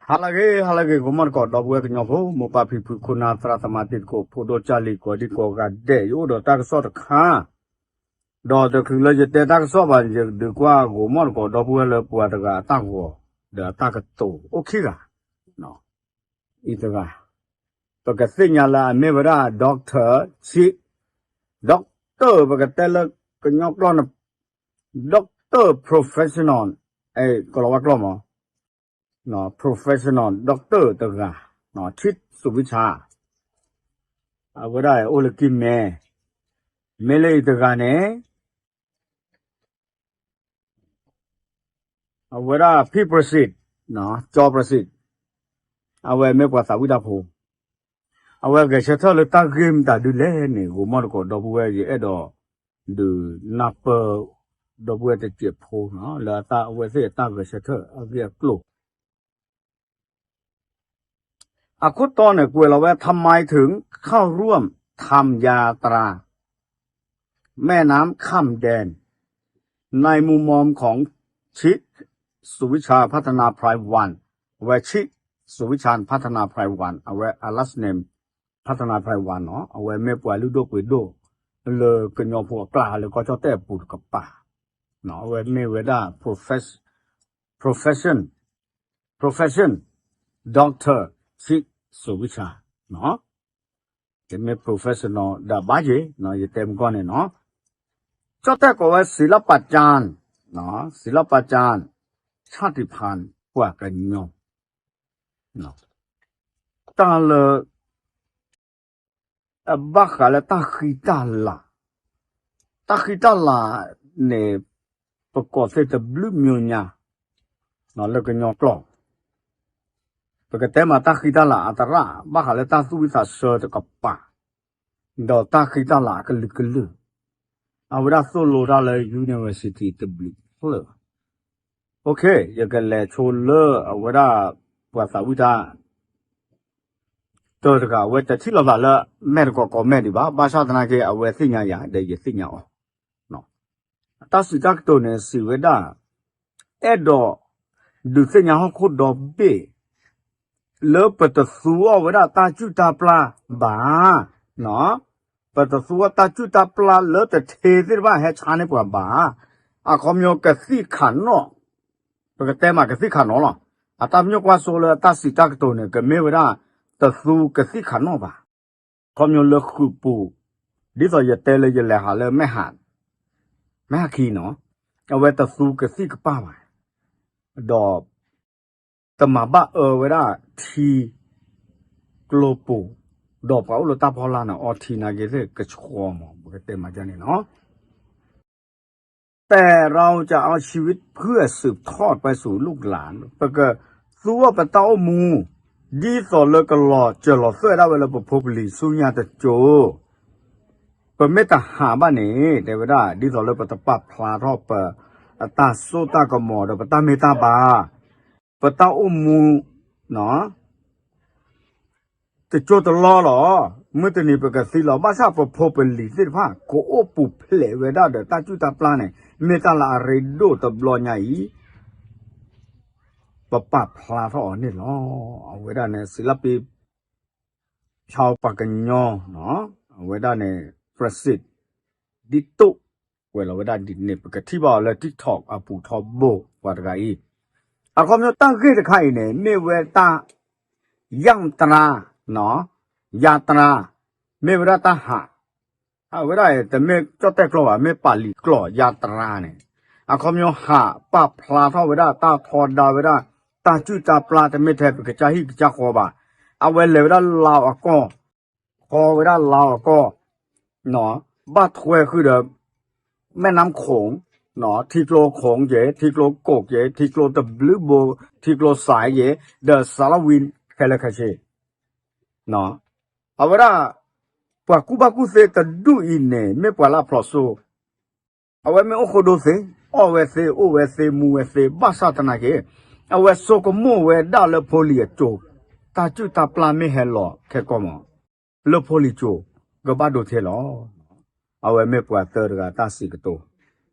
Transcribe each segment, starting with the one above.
ဟါလၢအဂ့ၤ ဟါလၢအဂ့ၤ ဂီၤမီၢ်တကိး ဒီပုၢ်ဝဲၢ်ကညီဖိ မိၢ်ပၢ်ဖံဖု ခိၣ်နၢ်သရၣ်သမါတံၤသကိး ဖိဒိၣ်ကၢ်လံၤ ကိးဒံကိးဂၤဒဲး ယအိၣ်ဒီးတၢ်ကစီၣ်တခါ, ဒီးတချုးလၢယတဲတၢ်ကစီၣ်ဘၣ် ယဒုးကွၢ်ဂီၤမီၢ်တကိး ဒီပုၢ်ဝဲၢ်လၢပှၤတဂၤအတၢ်ဂီၤ ဒီးအတၢ်ကတိၤအိၣ်ခံဂၤ အံၤတဂၤ ပကသ့ၣ်ညါလၢအမ့ၢ်ဝဲဒၣ် doctor ဆံး, doctor ပကတဲလၢကညီကျိာ်န့ၣ် doctor professional အဲ ကလီၤဝါကျိာ်မး professional doctor တဂၤ ဆံး စူၤဝံဆါ အဝဲဒၣ်အိၣ်လၢကံၢ်မဲ မ့ၢ်လၢအံၤတဂၤန့ၣ် အဝဲဒၣ် ဖံပြစံး, ကၠီပြစံး, အဝဲမ့ၢ်ပှၤသးဝံၣ်တၢ်ဖိ, အဝဲဂဲၤဆၢထၢၣ်လၢတၢ်ဂ့ၢ်မတၤဒုလဲၣ်န့ၣ် ဂီၤမီၢ်တကိး ဒီပုၢ်ဝဲၢ် ယအဲၣ်ဒိးဒုးနၢ်ပၢၢ် ဒီပုၢ်ဝဲၢ်တစဲးဖိနီၤ လၢအဝဲသ့ၣ်အတၢ်ဂဲၤဆၢထၢၣ်အဂ့ၢ်အကျိၤ အခိၣ်တီန့ၣ် ကွဲးလီၤဝဲ ทำไมถึงเข้าร่วมทำยาตราแม่น้ำข้ามแดน ในมุมมองของ ชิ สุวิชา พัฒนาไพรวรรณ အဝဲ ชิ สุวิชา พัฒนาไพรวรรณ အဝဲအ last name พัฒนาไพรวรรณ နီၤ အဝဲမ့ၢ်ပှၤလုၢ်ဒိၣ်ပှ့ၤဒိၣ် လၢကညီဖိအကျါလၢကီၢ်ကၠီၣ်တဲၣ်အပူၤတကပၤ အဝဲမ့ၢ်ဝဲဒၣ် profession profession doctor ဆံး စူၤဝံဆါ တမ့ၢ် professional ဒၣ်ဘၣ်ယ့ၤ ယတဲမကီၢ်န့ၣ်နီၤ ကၠီၣ်တဲၣ်ကိးဝဲ ศิลปาจารย์ ศิลปาจารย์ ชาติพันธุ์ ပှၤကညီ တၢ်လၢ အဘၣ်ဃးလၢတၢ်ဃံတၢ်လၤ, တၢ်ဃံတၢ်လၤန့ၣ် ပကိးသ့တဘျုးမျိၤညါ လၢကညီကျိာ်, ပကတဲမးတၢ်ဃံတၢ်လၤအသရၣ် ဘၣ်ဃးလၢတၢ်သူၣ်ဝံၣ်သးဆၢတကပၤ, ဒီးတၢ်ဃံတၢ်လၤအကလုာ်ကလုာ်, အဝဲဒၣ်သိၣ်လိတၢ်လၢ university တဘျုးဖျၢၣ်, ယကလဲၤဆိလၢအဝဲဒၣ် ပှၤသးဝံၣ်တၢ် တၢတဂၤ အဝဲတထံၣ်လိာ်သးလၢ မဲာ်တကိးကိးမဲာ်ဒံးဘၣ်, ဘၣ်ဆၣ်သနာ်က့ အဝဲသ့ၣ်ညါယၤ ဒီးယသ့ၣ်ညါအီၤ, အတၢ်စံးတၢ်ကတိၤန့ၣ် စံးဝဲဒၣ် အဲၣ်ဒိး ဒုးသ့ၣ်ညါဟီၣ်ခိၣ်ဒီဘ့ၣ် လၢပတသူအီၤဝဲဒၣ်တၢ်စုၣ်တၢ်ပျၢ်ဘၣ်, ပတသူအီၤတၢ်စုၣ်တၢ်ပျၢ်လၢတထ့သ့ၣ်တဖၣ်ဟဲဆါန့ၢ်ပှၤဘၣ်, အခီပညီကသံၣ်ခးနီၣ် ပကတဲမးကသံၣ်ခးနီၣ်လီၤ. အတၢ်ပညိၣ်ကွၢ်စိလၢအတၢ်စံးတၢ်ကတိၤန့ၣ် ကမ့ၢ်ဝဲဒၣ် တသူကသံၣ်ခးနီၣ်ဘၣ်. ခီပညီလၢဃုာ်ပူၤ ဒ်သိးယတဲလၢယလဲၤဟးလၢ မဲၢ်ဟးခံနီၤ, အဝဲတသူကသံၣ်ကပၢ်ဘၣ်, ဒီး တမၤဘၣ်အၢဝဲဒၣ်ထံကျိပူၤ, ဒီးပှၤအိၣ်လၢတၢ်ဖီလာ်န့ၣ် အီထံနာ်က့သ့ၣ်ကဆှီမး ပကတဲမးန့ၣ်နီၤ แต่เราจะเอาชีวิตเพื่อสืบทอดไปสู่ลูกหลาน ပကသူအီၤပတၢ်အိၣ်မူ ဒ်သိးလၢကလီၤစၢၤလီၤသွဲၣ်ဒၣ်ဝဲလၢပဖိပလံၤဆူညါတကၠိ, ပမ့ၢ်တဟးဘၣ်န့ၣ် တဲဝဲဒၣ် ဒ်သိးလၢပတပာ်ဖျါထီၣ်ပ အတၢ်စိတၢ်ကမီၤဒီးပတၢ်မ့ၢ်တၢ်ဘၣ်, ပတၢ်အိၣ်မူ တကၠိတလီလီၤ. မုၢ်တနံၤပကသံလီၤ. ဘၣ်ဆၣ်ပဖိပလံၤသ့ၣ်တဖၣ် ကအိၣ်ပူၤဖျဲးဝဲဒၣ်ဒီးတၢ်စုၣ်တၢ်ပျၢ်န့ၣ် မ့ၢ်တၢ်လၢအရ့ဒိၣ်တဘျီညါအံၤ ပပာ်ဖျါထီၣ်အီၤန့ၣ်လီၤ. အဝဲဒၣ်န့ၣ် စံးလၢပံ ဖျါပှၤကညီ အဝဲဒၣ်န့ၣ် ပြစံး ဒ်သိး ကွဲးလီၤဝဲဒၣ်ဒ်န့ၣ် ပကထံၣ်ဘၣ်အီၤလၢ TikTok အပူၤထီဘိ ပှၤတဂၤအံၤ အခီပညီတၢ်ဂ့ၢ်တခါအံၤန့ၣ် မ့ၢ်ဝဲတၢ် ယၣ်တြါ ယၣ်တြါ မ့ၢ်ဝဲဒၣ်တၢ်ဟး အဝဲဒၣ်တမ့ၢ်ကၠီၣ်တဲၣ်ကျိာ်ဘၣ် မ့ၢ်ပာ်လံၤကျိာ် ယၣ်တြါန့ၣ် အခီပညီဟးပာ်ဖျါထီၣ်ဝဲဒၣ်တၢ်ထီဒါဝဲဒၣ် တၢ်စုၣ်တၢ်ပျၢ်တမ့ၢ်ထဲပကစၢ်ဟံၣ်ကစၢ်ဃီဘၣ်. အဝဲလဲၤဝဲဒၣ်လါအကီၢ် ဃီဝဲဒၣ်လါအကီၢ် ဘၣ်ထွဲဃုာ်ဒီး မဲၢ်နၢမ်ခိၣ် ထံကျိခိၣ်က့ၤ ထံကျိကိၣ်က့ၤ ထံကျိတဘျုးဘိ ထံကျိစဲးက့ၤ ဒီးစးလီဝံခဲလၢာ်ခဲဆ့ အဝဲဒၣ် ပှၤကူၣ်ဘၣ်ကူၣ်သ့တဒူၣ်အံၤန့ၣ် မ့ၢ်ပှၤလၢအဖျိးစိ အဝဲမ့ၢ်အိၣ်ဃိဒိသ့ အီၣ်ဝဲသ့ အိၣ်ဝဲသ့ မူဝဲသ့ ဘၣ်ဆၣ်သနာ်က့ အဝဲဆိကမိၣ်ဝဲဒၣ်လၢဖိလံၤအစိၤ တၢ်စုၣ်တၢ်ပျၢ်မ့ၢ်ဟဲလီၤခဲကီၢ်မး လၢဖိလံၤစိၤ ကဘၣ်ဒိထဲလီၤ. အဝဲမ့ၢ်ပှၤသၢတဂၤတၢ်စံးကတိၤ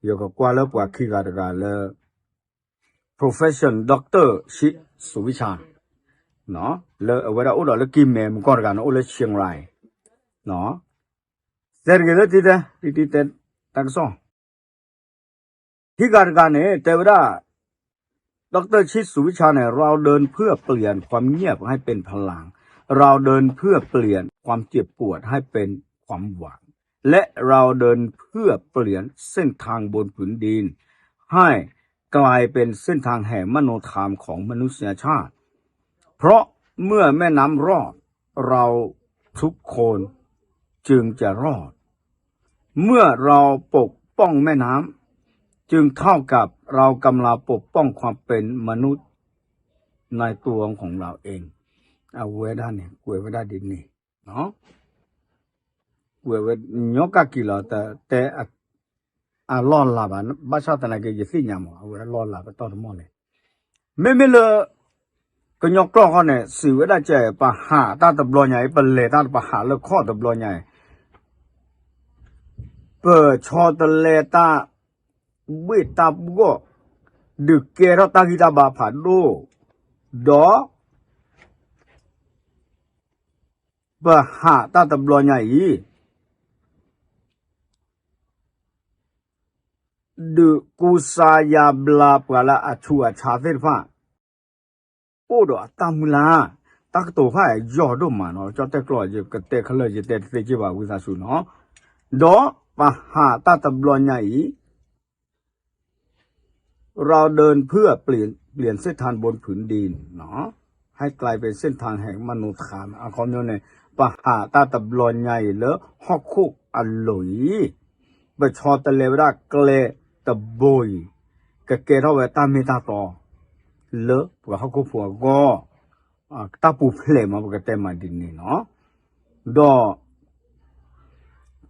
ယကကွၢ်လၢပှၤခံဂၤတဂၤလၢ profession doctor ဆံး စူၤဝံဆါ လၢအဝဲဒၣ်အိၣ်ဒီးလၢကံၢ်မဲ မုၢ်ကီၢ်တဂၤန့ၣ် အိၣ်လၢ Chiang Rai တဲတဂ့ၤလၢတံတဲ တံတဲတၢ်ကစီၣ် ခံဂၤတဂၤန့ၣ် တဲဝဲဒၣ် ดอกเตอร์ ชิสุวิชา န့ၣ် เราเดินเพื่อเปลี่ยนความเงียบให้เป็นพลัง เราเดินเพื่อเปลี่ยนความเจ็บปวดให้เป็นความหวัง และเราเดินเพื่อเปลี่ยนเส้นทางบนผืนดิน ให้กลายเป็นเส้นทางแห่งมโนธรรมของมนุษยชาติ เพราะเมื่อแม่น้ำรอด เราทุกคนจึงจะรอด เมื่อเราปกป้องแม่น้ำ จึงเท่ากับเรากำลังปกป้องความเป็นมนุษย์ในตัวของเราเอง အဝဲဒၣ်န့ၣ် ကွဲးဝဲဒၣ်ဒ်န့ၣ် ကွဲးဝဲညီကၢ်ကံၤလီၤ တဲ အလီၢ်လၤဘၣ် ဘၣ်ဆၣ်သနာ်က့ ယသ့ၣ်ညါမး အဝဲအလီၢ်လၤပတီၢ်တမီၢ်လဲၣ် မ့မ့ၢ်လၢ ကညီကျိာ်ဃီန့ၣ် စံးဝဲဒၣ်ကဲ ပဟးတၢ်တဘျီညါအံၤ ပလဲၤတၢ်ပဟးလၢခီၣ်တဘျီညါအံၤ ပဆီတလဲတၢ်ဘှ့ၣ်တၢ်ဘှီၣ် ဒုးကဲထီၣ်တၢ်ဂံၢ်တၢ်ဘါဖးဒိၣ် ဒီး ပဟးတၢ်တဘျီညါအံၤ ဒုးကူစါယါဘျါပှၤလၢအဆူးအဆါသ့ၣ်တဖၣ် အိၣ်ဒီးအတၢ်မုၢ်လၢ် တၢ်ကတိၤတဖၣ်ယီၤဒိၣ်မးနီၤ ကၠီၣ်တဲၣ်ကျိာ် ယကတဲခဲလၢာ် ယတဲတသ့က့ဘၣ် ဝံသးစူၤနီၤ ဒီးပဟးတၢ်တဘျီညါအံၤ เราเดินเพื่อเปลี่ยนเส้นทางบนผืนดิน ให้กลายเป็นเส้นทางแห่งมโนธรรม အခီပညီန့ၣ် ပဟးတၢ်တဘျီညါအံၤလၢ ဟီၣ်ခိၣ်အလိၤအံၤ ပဆီတလဲဝဲဒၣ်ကျဲတဘိအံၤ ကကဲထီၣ်ဝဲတၢ်မ့ၢ်တၢ်တီ လၢပှၤဟီၣ်ခိၣ်ဖိအဂီၢ် တၢ်ပူၤဖျဲးမး ပကတဲမးဒ်န့ၣ်နီၤ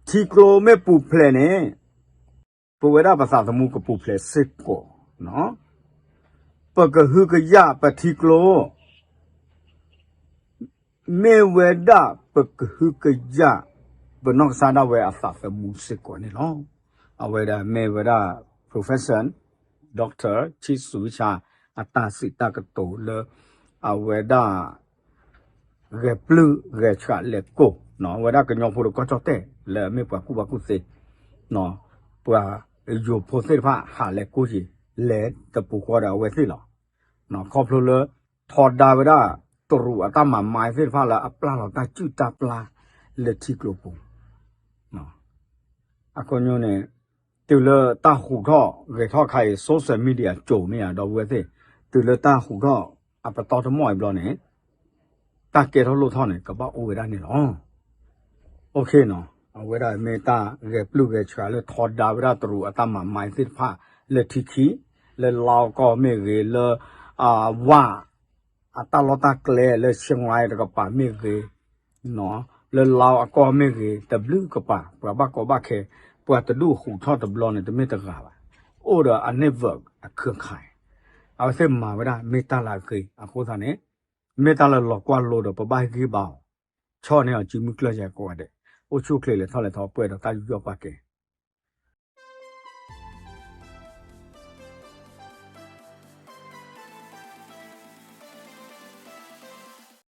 ဒီး ထံကျိမ့ၢ်ပူၤဖျဲးန့ၣ် ပဝဲဒၣ်ပသးသမူကပူၤဖျဲးစ့ၢ်ကီး ပကဟုကယာ်ပထံကျိ မ့ၢ်ဝဲဒၣ်ပကဟုကယာ် ပနီၢ်ကစၢ်ဒၣ်ဝဲအသးသမူစ့ၢ်ကီးန့ၣ်လီၤ. အဝဲဒၣ်မ့ၢ်ဝဲဒၣ် professor doctor ဆံးစူၤဝံၡါ အတၢ်စံးတၢ်ကတိၤလၢ အဝဲဒၣ် ဂဲၤပျုၢ်ဂဲၤဆှးလဲၤကိၢ် အဝဲဒၣ်ကညီဖိတကီၢ်ကၠီၣ်တဲၣ် လၢအမ့ၢ်ပှၤကူၣ်ဘၣ်ကူၣ်သ့ ပှၤယိၤဖိသ့ၣ်တဖၣ်ဟးလဲၤကိၢ်က့ၤ လဲၤတပူၤဃီဒီးအဝဲသ့ၣ်လီၤ. ခီဖျိလၢ ထီဒါဝဲဒၣ်တရူးအတၢ်မၤမၤသ့ၣ်တဖၣ်လၢအပျၢ်လီၤတၢ်စုၣ်တၢ်ပျၢ်လၢထံကျိပူၤ အခီပညီန့ၣ် တုၤလၢတၢ်ဟူးထီၣ်ဂဲၤထီၣ်ခါအံၤ social media ကၠိၤမ့ၢ်ဧါ ဒီပုၢ်ဝဲၢ်သ့ၣ် တုၤလၢတၢ်ဟူးထီၣ်အပတီၢ်တမီၢ်အံၤဘျီန့ၣ် တၢ်ကဲထီၣ်လိၣ်ထီၣ်န့ၣ် ကဘၣ်အိၣ်ဝဲဒၣ်န့ၣ်လီၤ. အဝဲဒၣ်မ့ၢ်တၢ်ဂဲၤပျုၢ်ဂဲၤဆှးလၢထီဒါဝဲဒၣ်တရူးအတၢ်မၤမၤသ့ၣ်တဖၣ် လၢထံခံ လၢလါကီၢ်မ့ၢ်ဂ့ၤ လၢ ဝၣ် အတၢ်လီၢ်တၢ်ကျဲလၢ Chiang Mai တကပၤမ့ၢ်ဂ့ၤ လၢလါအကီၢ်မ့ၢ်ဂ့ၤ တဘျုးကပၤ ပှၤဘၣ်ကီဘၣ်ခဲ ပှၤတဒူၣ်ဟူးထီၣ်တဘျီန့ၣ် တမ့ၢ်တဂၤဘၣ်. အိၣ်ဒီးအ network အခၢၣ်ခါ အဝဲသ့ၣ်မၤဝဲဒၣ် မ့ၢ်တၢ်လၢအဂ့ၤ အဃိသတးန့ၣ် မ့ၢ်တၢ်လၢလီၤကွၢ်လိဒီး ပဘၣ်ဟ့ၣ်ဂံၢ်ဘါအီၤ ဆီၣ်န့ၢ်အီၤစုမုၢ်ကျၢၢ်ယဲၢ်ကိးဂၤဒဲး အိၣ်ဆူၣ်အိၣ်ချ့လဲၤထီၣ်လဲၤထီ ပှဲၤဒီးတၢ်ယူးယီၣ်ပာ်ကဲ